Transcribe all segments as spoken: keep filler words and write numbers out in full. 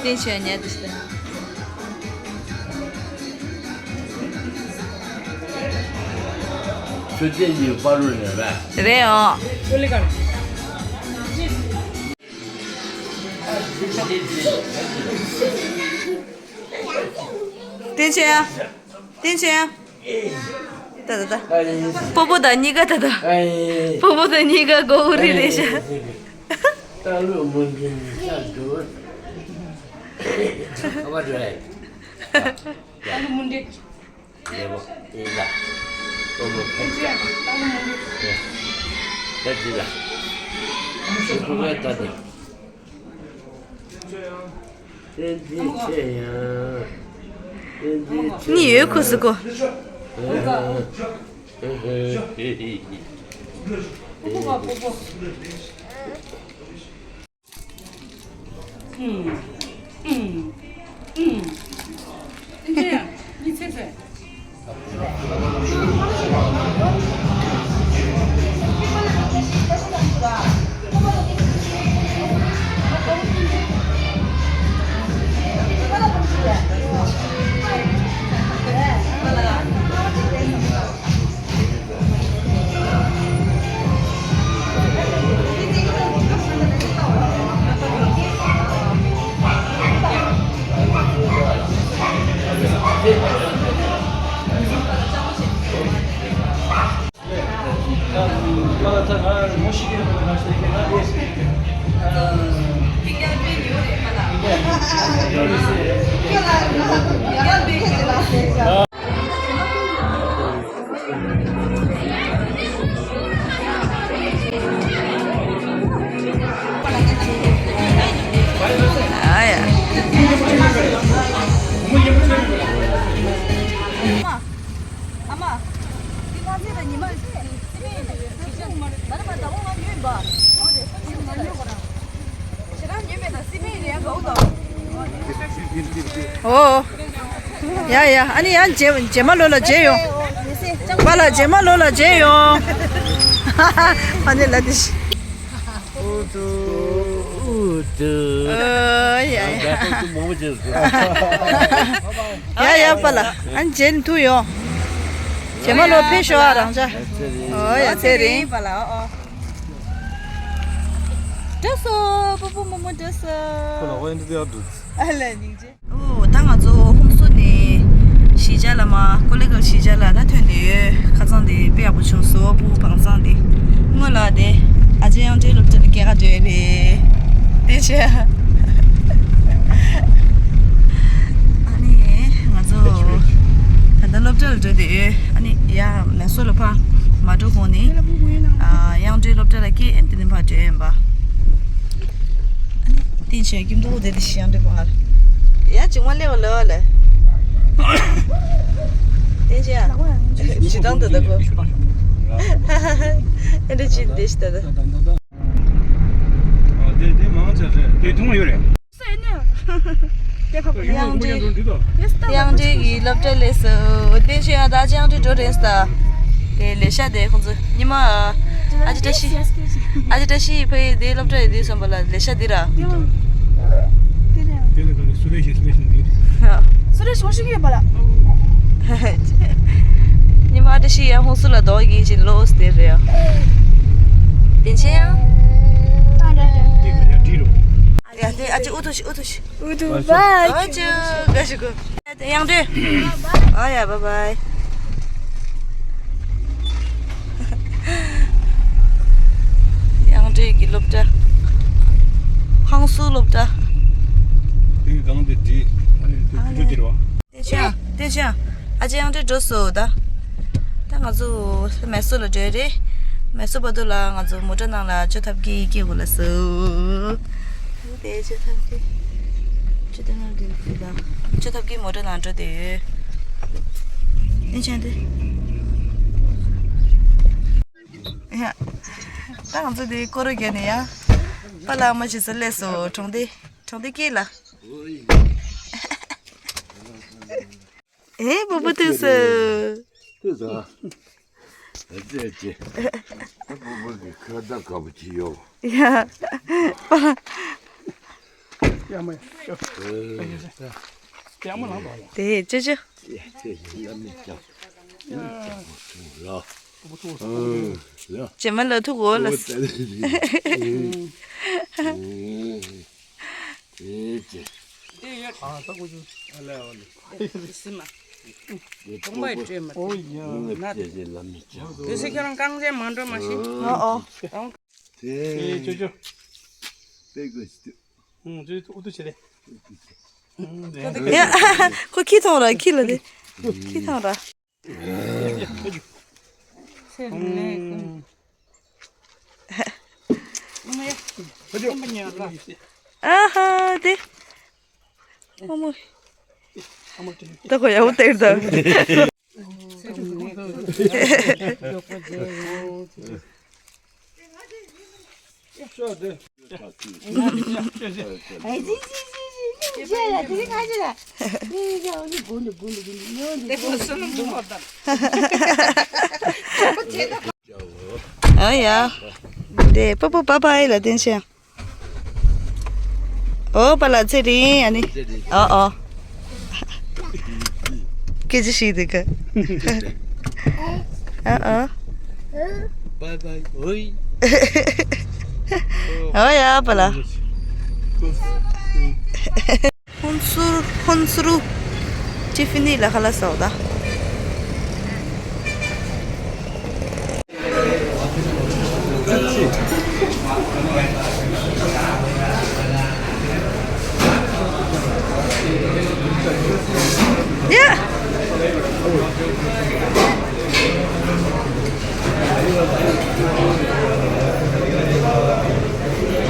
བསྟན་ཆོས་ཉལ་དུ་ཟེར། ཆོས་རྒྱལ་གྱི་བར་རུ་ནས་རེད། རེད་འོ། བསྟན་ཆོས་ཡ། བསྟན་ཆོས་ཡ། ད་ད་ད། སྤོ་བོ་དང་གཉིས་ཀ་ད་ད། སྤོ་བོ་དང་གཉིས་ཀ་མགོ་བོ་རི་རེད་ཤག་ལྟ་ལུགས་མུན་འདྲེན་ཤ་དུར། ཁ་བ་འདྲ། ལྟ་ལུགས་མུན་འདྲེན། ལེ་བོ་ཨེ་ལ། སྤོ་བོ་ཕན་ཆ། ལྟ་ལུགས་མུན་འདྲེན། ད་ཅི་ལ། ཁུ་བའི་ད་དེ། གཉིས་ཡོད་ཁུ་སི་ཀོ། ཨོ། ཡ་ཡ། ཨ་ནི་ཡང་རྗེས་རྗེས་མ་ལོ་ལ་མཇལ་ཡོང་། པཱ་ལགས་རྗེས་མ་ལོ་ལ་མཇལ་ཡོང་། ཨ་ནི་ལ་དེ་ཤི། ཨུ་ཏུ་ཨུ་ཏུ། ཨ་ཡ་ཡ། ང་ཚོ་མང་པོ་བྱས་སོང་། ཡ་ཡ་པཱ་ལགས། ཨ་ནི་མཇལ་ཐུབ་ཡོང་། རྗེས་མ་ལོ་ཕེབས་ཤོག་ཨ་རང་ཅག་ཨོ་ཡ་ཚེ་རིང་། པཱ་ལགས་ཨོ། འགྲོ་སོང་། སྤོ་བོ་རྨོ་མོ་འགྲོ་སོང་། ཁོ་ལ་ཝེན་ཏི་ཡར་འདུག་ཨ་ལ་སྙིང་རྗེ། ཨོ་ད་ང་ཚོ་ཧུན་སུར་ནས་གཞིས་ཆགས་ལ་མར་ཀོ་ལི་གྷལ་གཞིས་ཆགས་ལ་ད་ཐོན་བསྡད་ཡོད། ཁ་སང་དེ་དཔེ་ཡག་པོ་བྱུང་སོང་། སྤོ་བོ་བང་བཟང་དེ། སྔོན་ལ་དེ་ཨ་ཅེ་དབྱངས་སྒྲོན་སློབ་གྲྭ་ལ་སྐྱེལ་ག་འགྲོ་ཡས་རེད། དེ་བྱས། ཨ་ནི་ང་ཚོ་ད་ལྟ་སློབ་གྲྭ་ལ་འགྲོ་བསྡད་ཡོད། ཨ་ནི་ཡ་མེ་སོ་ལ་ཕར་མ་འགྲོ་གོང་ནས་ཨ་དབྱངས་སྒྲོན་སློབ་གྲྭ་ལ་སྐྱེལ། ཨ་ནི་དེ་ནས་ཕར་འགྲོ་ཡིན་པ། ཨ་ནི་བསྟན་ཆོས་ཀྱི་མདོག་དེ་དེ་ཤི་ཡང་འགྲོ་གོང་ལ། ཡ་ཅིག་མ་སླེབས་ལོ་ལ། བསྟན་ཆོས་ཡ། ཇི་ལྟར་འདུག་ད་གོ། ཨེ་འདྲ་ཅིག་འདི་ཤི་ད་ད། ཨ་དེ་དེ་མང་ཆེ་རེད། དེ་མཐོང་ཡོད་རེད། དབྱངས་སྒྲོན། དབྱངས་སྒྲོན་གྱི་སློབ་གྲྭ་སླེབས་སོང་། བསྟན་ཆོས་ཡང་ད་ཅི་དབྱངས་སྒྲོན་འགྲོ་རན་ས། དེ་ལས་ཤ་དེ་ཁོང་ཚོ་ཉི་མ། ཨ་ཅེ་བཀྲ་ཤིས། ཨ་ཅེ་བཀྲ་ཤིས་ཕ་ཡི་དེ་སློབ་གྲྭ་ཡི་དེ་སོང་པ་ལ་ལས་ཤ་དེ་ར། དེ་ནས་ག་ནས་སུ་རེ་ཞིག་སུ་རེ་ཞིག་འདི། སུ་རེ་ཞིག་ཞིག་ཡོད་པ་ལ། ཉི་མ་ཨ་ཅེ་བཀྲ་ཤིས་ཡང་ཧུན་སུར་ལ་འགྲོ་གི་ཡིན་ཅིག་ལོས་དེ་རེད། བསྟན་ཆོས་ཡང་། འདི་ག་ཡ་འདི་རོ། ཡ་དེ་ཨ་ཅེ་ཨུ་ཐུ་ཤི་ཨུ་ཐུ་ཤི། ཨུ་ཐུ་བ། ཨ་ཅེ་དགའ་ཞིག་གོ། དབྱངས་སྒྲོན། ཨ་ཡ་བཱའི་བཱའི། དབྱངས་སྒྲོན་གྱི་སློབ་གྲྭ། ཧུན་སུར་སློབ་གྲྭ། དེ་གི་སྒང་དེ་འདི། ཨ་ནི་དེ་དེ་འདྲ་དེ་རེད་བ། བསྟན་ཆོས་ཡ། བསྟན་ཆོས་ཡ། ཨ་ཅེ་དབྱངས་སྒྲོན་འགྲོ་སོང་ད། ད་ང་ཚོ་མེ་སོ་ལ་འགྲོ་ཡ་རེད། མེ་སོ་བར་དུ་ལ་ང་ཚོ་མོ་ཊ་ནང་ལ་བཅའ་ཐབས་ཀྱི་སྐྱེལ་དགོས་ལ་སོ། དེ་བཅའ་ཐབས་ཀྱི། བཅའ་ཐབས་ནང་དུ་འདུག་ད། བཅའ་ཐབས་ཀྱི་མོ་ཊ་ནང་འགྲོ་བསྡད་ཡོད། བསྟན་ཆོས་དེ། ཡ། ད་ང་ཚོ་དེ་སྐོར་ར་བརྒྱབ་ནས་ཡ། པཱ་ལགས་མ་ཞིག་ཟ་ལས་སོ། གྲོང་སྡེ་གྲོང་སྡེ་སྐྱིད་ལ། ཨེ་པུ་པུ་ཐུག་སོ། ཐུག་སོ། ཨ་ཙེ་ཙེ། ཨ་པུ་པུ་གི་ཁ་བརྡ་དགའ་པོ་ཅིག་ཡོད། ཡ། ཡ་མ་ཡ། ཡ་མ་ལང་དོ་ཡ། དེ་ཅོ་ཅོ། ཨེ་ཙེ་ཙེ་ལ་མི་ཅང་། ཨེ་ཙེ་མ་ཐུག་ལ། ཨ་ལ། ཅེ་མ་ལ་ཐུག་གོ་ལ། ཨོ་ཙེ་ཙེ། ཨེ་ཙེ། ཨེ་ཙེ། ཨ་ད་ཀོ་ཅུ། ཨ་ལ་ཨ་ལ། སི་མ། ཨེ་ཀྲོང་པའི་སྤྲོས་མ། ཨོ་ཡ། ང་ཙེ་ཙེ་ལ་མི་ཅང་། དེ་སི་ཁྱོད་རང་རྐང་རྗེན་མ་འགྲོ་མ་ཤི། ཨོ་ཨོ། དེ། ཨེ་ཅོ་ཅོ། དཔེ་དགོས་སི། ཨུང་ཅོ་ཅོ་ཨུ་ཏུ་བྱེད་དེ། ཡ། ཁོ་ཁྱི་ཐོང་ར་ཁྱི་ལ་དེ། ཁྱི་ཐོང་ར། སེ་ལེ་ཀུན། ཨ་ཧ་དེ། ཨ་མ། ད་ཁོ་ཡག་པོ་སྟེར་ད། ཨ་ཡ། དེ་པུ་པུ་བཱའི་བཱའི་ལ་བསྟན་ཤག་ཨོ་པཱ་ལགས་ཚེ་རིང་ཨ་ནི། ཨོ་ཨོ། སྐད་ཆ་ཞིག་འདུག་ག་ཨོ་ཨོ། Bye bye. ཨོ་ཡ་པཱ་ལགས། ཧུན་སུར་ཧུན་སུར། ཊི་ཕི་ནི་ལ་ཁ་ལག་ཟ་འོ་ད། ཡ།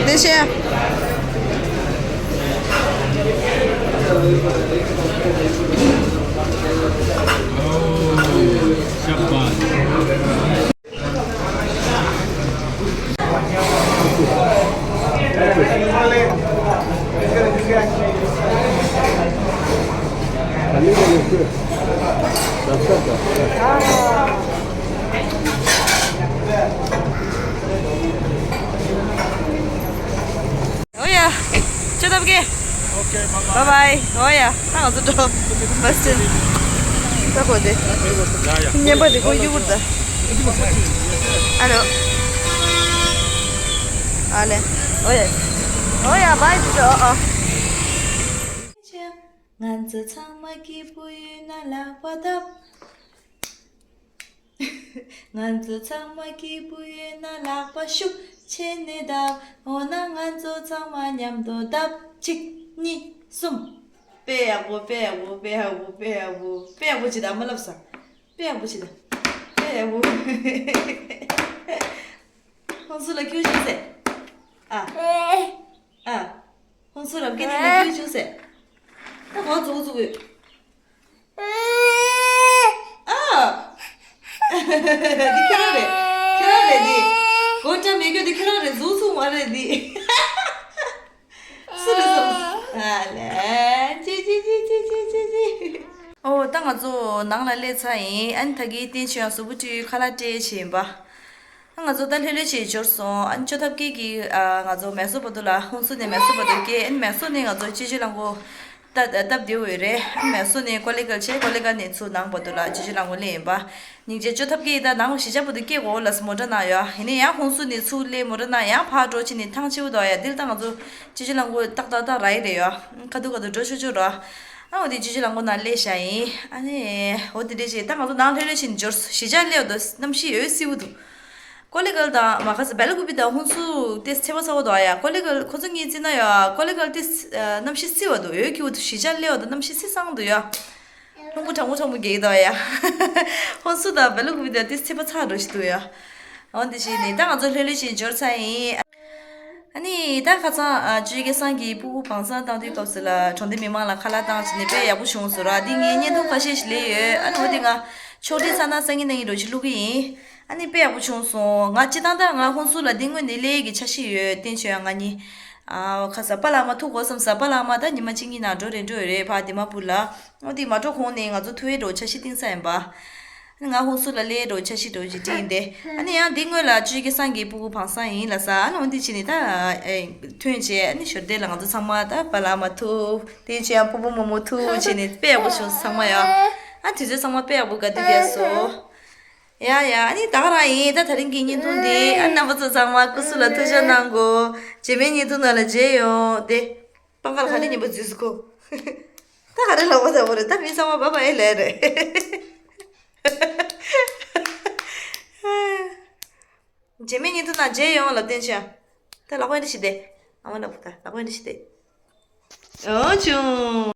བདེ་ཆེ། ཨོ་ཡ། ཅོ་ཐབ་ཀེ། ཨོ་ཀེ། བཱའི་བཱའི། ཨོ་ཡ། ད་ང་ཚོ་འགྲོ། བྷ་སི་སི་ཊེན། ད་གོ་དེ། ཡ་ཡ། ཉན་པ་དེ་ཁོ་གཡུག་པར་ད། ཨ་ལོ། ཨ་ལེ། ཨོ་ཡ། ཨོ་ཡ། བཱའི་འགྲོ། ཨོ་ཨོ། ང་ཚོ་ཚང་མ་སྐྱིད་པོ་ཡོད་ན་ལག་པ་བརྡབ། ང་ཚོ་ཚང་མ་སྐྱིད་པོ་ཡོད་ན་ལག་པ་ཤུགས་ཆེ་ནས་བརྡབ། འོ་ན་ང་ཚོ་ཚང་མ་མཉམ་དུ་བརྡབ། གཅིག་གཉིས། གསུམ། དཔེ་ཡག་པོ། དཔེ་ཡག་པོ། དཔེ་ཡག་པོ། དཔེ་ཡག་པོ། དཔེ་ཡག་པོ་བྱེད་དང་མ་ལབ་ས། དཔེ་ཡག་པོ་བྱེད་དང་། དཔེ་ཡག་པོ། ཁོང་ཚོ་ལ་ཁྱོད་ཤོད་ཟེར། ཨ། ཨ། ཁོང་ཚོ་ལ་སྐད་ནས་ལ་ཁྱོད་ཤོད་ཟེར། ད་གོ་ཙུག་ཙུག་ཡོད། ཨ། འདི་ཁྱེད་རང་རེད། ཁྱེད་རང་རེད་འདི། གོ་ཅག་མེད་རྒྱུ་འདི་ཁྱེད་རང་རེད། ཟུག་ཟུག་མ་རེད་འདི། སུ་རེད་སོང་། ཨ་ལེ། ཅི་ཅི་ཅི། ཨོ་ད་ང་ཚོ་ནང་ལ་སླེབས་ཚར་ཡིན། ཨ་ནི་ད་གིན་བསྟན་ཆོས་ཡང་གཟུགས་པོ་བཀྲུས་ཁ་ལག་སྤྲད་བྱས་ཡིན་པ། ཨ་ང་ཚོ་ད་ལྷོད་ལྷོད་བྱས་འབྱོར་སོང་། ཨ་ནི་ཅོ་ཐབ་སྐད་ཀྱིས་ཨ་ང་ཚོ་མེ་སོར་བར་དུ་ལ། ཧུན་སུར་ནས་མེ་སོར་བར་དུ་སྐྱེལ། ཨ་ནི་མེ་སོར་ནས་ང་ཚོ་སྤྱི་སྤྱོད་རླངས་འཁོར་ད་སྟབས་བདེ་བོ་ཡོད་རེད། ཨ་ནི་མེ་སོར་ནས་ཀོ་ལི་གལ་བྱས། ཀོ་ལི་གལ་ནས་ཚུར་ནང་བར་དུ་ལ་སྤྱི་སྤྱོད་རླངས་འཁོར་སླེབས་ཡིན་པ། སྙིང་རྗེ། ཅོ་ཐབ་སྐད་ད་ནང་གཞིས་ཆགས་བར་དུ་སྐྱེལ་དགོས་ལ་མོ་ཊ་ནང་ཡོད། ཡིན་ནའི་ཡང་ཧུན་སུར་ནས་ཚུར་སླེབས། མོ་ཊ་ནང་ཡང་ཕར་འགྲོ་བྱས་ནས་ཐང་ཆེ་བོ་འདུག་ཡ། འདིར་ད་ང་ཚོ་སྤྱི་སྤྱོད་རླངས་འཁོར་ཏག་ཏག་ཏག་རག་གི་རེད་ཡ། ཁ་ཐུག་ཁ་ཐུག་འགྲོ་ཆོག་ཆོག་ར། ཨ་འོ་དེ་སྤྱི་སྤྱོད་རླངས་འཁོར་ནང་སླེབས་བཞག་ཡིན། ཨ་ནི་འོ་དེ་འདྲས་བྱས་ད་ང་ཚོ་ནང་ལྷོད་ལྷོད་བྱས་ནས་འབྱོར་སོང་། གཞིས་ཆགས་སླེབས་འདུག་གནམ་གཤིས་འོ་བསིལ་བོ་འདུག་ཀོ་ལི་གལ་དང་མ་ཁ་ས་བེ་ལ་ཀུ་པི་དང་ཧུན་སུར་དེ་ཚེ་བ་ཚ་བོ་འདུག་ཡ། ཀོ་ལི་གལ་ཁོ་ཚོ་གཉིས་བརྩིས་ན་ཡ། ཀོ་ལི་གལ་དེ་གནམ་གཤིས་བསིལ་བ་འདུག་འོ་སྐྱིད་པོ་འདུག་གཞིས་ཆགས་སླེབས་པ་དང་གནམ་གཤིས་བསིལ་སང་འདུག་ཡ། རླུང་བུ་གྲང་མོ་གྲང་མོ་རྒྱག་གི་འདུག་ཡ། ཧུན་སུར་དང་བེ་ལ་ཀུ་པི་དང་དེ་ཚེ་བ་ཚ་འགྲོ་ཞིག་འདུག་ཡ། འོ་འདི་བྱས་ནས་ད་ང་ཚོ་ལྷོད་ལྷོད་བྱས་འབྱོར་ཚར་ཡིན། ཨ་ནི་ད་ཁ་སང་ཨ་ཅོ་ཅོ་སྐལ་བཟང་གིས་ཕྲུ་གུ་བང་བཟང་བཏང་དུས་སྐབས་སུ་ལ་གྲོང་སྡེ་མི་མང་ལ་ཁ་ལག་བཏང་བྱས་ནས་དཔེ་ཡག་པོ་བྱུང་སོང་ར། འདི་ངས་བརྙན་ཐུང་ཁ་ཤས་ཤིག་ལེན་ཡོད། ཨ་ནི་འོ་འདི་ང་ཕྱོགས་སྒྲིག་ཚར་ན་སང་ཉིན་གནངས་ཉིན་འགྲོ་ཅིག་བླུག་གི་ཡིན། ཨ་ནི་དཔེ་ཡག་པོ་བྱུང་སོང་། ང་སྤྱིར་བཏང་ད་ང་ཧུན་སུར་ལ་འདི་སྔོན་ནས་སླེབས་ཀྱི་འཆར་གཞི་ཡོད། བསྟན་ཆོས་ཡང་ང་གཉིས། ཨ་ཁ་ས་པཱ་ལགས་མ་ཐུག་གོ་བསམ་ས། པཱ་ལགས་མ་ད་ཉི་མ་གཅིག་གཉིས་ནང་འགྲོ་རེ་འགྲོ་རེ་ཕ་དེ་མ་པུ་ལ། འོ་དེ་མ་འགྲོ་གོང་ནས་ང་ཚོ་ཐུག་ཡས་འགྲོ་འཆར་གཞི་བཏིང་ས་ཡིན་པ། ཨ་ནི་ང་ཧུན་སུར་ལ་སླེབས་འགྲོ་འཆར་གཞི་འགྲོ་ཅིག་བཏིང་སྟེ། ཨ་ནི་ཡང་འདི་སྔོན་ལ་ཆོས་ཀྱི་སང་གི་ཕྲུ་གུ་བང་སང་ཡིན་ལ་ས། ཨ་ནི་འོ་འདི་བྱས་ནས་ད་ཨེ་ཐོན་བྱས། ཨ་ནི་ཞོར་དེ་ལ་ང་ཚོ་ཚང་མ་ད་པཱ་ལགས་མ་ཐུག་བསྟན་ཆོས་ཡང་ཕུ་བོ་མོ་མོ་ཐུག་བྱས་ནས་དཔེ་ཡག་པོ་བྱུང་སོང་ཚང་མ་ཡ། ཨ་དུས་ཚོད་ཚང་མ་དཔེ་ཡག་པོ་ག་དུས་བརྒྱབ་སོང་། ཡ་ཡ། ཨ་ནི་ད་ག་རང་ཡིན། ད་དེ་རིང་གི་བརྙན་ཐུང་འདི་ཨ་རྣམ་པ་ཚོ་ཚང་མ་སྐུ་གཟུགས་ལ་ཐུགས་ཅག་གནང་གོ། རྗེས་མའི་བརྙན་ཐུང་ནང་ལ་མཇལ་ཡོང་། དེ་པང་ཁ་ལ་ག་རེ་ཉན་པ་འཛུལ་སོང་ཁོ། ད་ག་རེ་ལབ་པ་ད་བོ་རེད། ད་མི་ཚང་མ་བ་བ་ཨེ་ལས་རེད། རྗེས་མའི་བརྙན་ཐུང་ནང་མཇལ་ཡོང་ལ་བསྟན་ཆོས། ད་ལག་པ་འདི་ཞིག་དེ། ཨ་མ་ལག་པ་ད་ལག་པ་འདི་ཞིག་དེ། ཨོ་ཆུང་།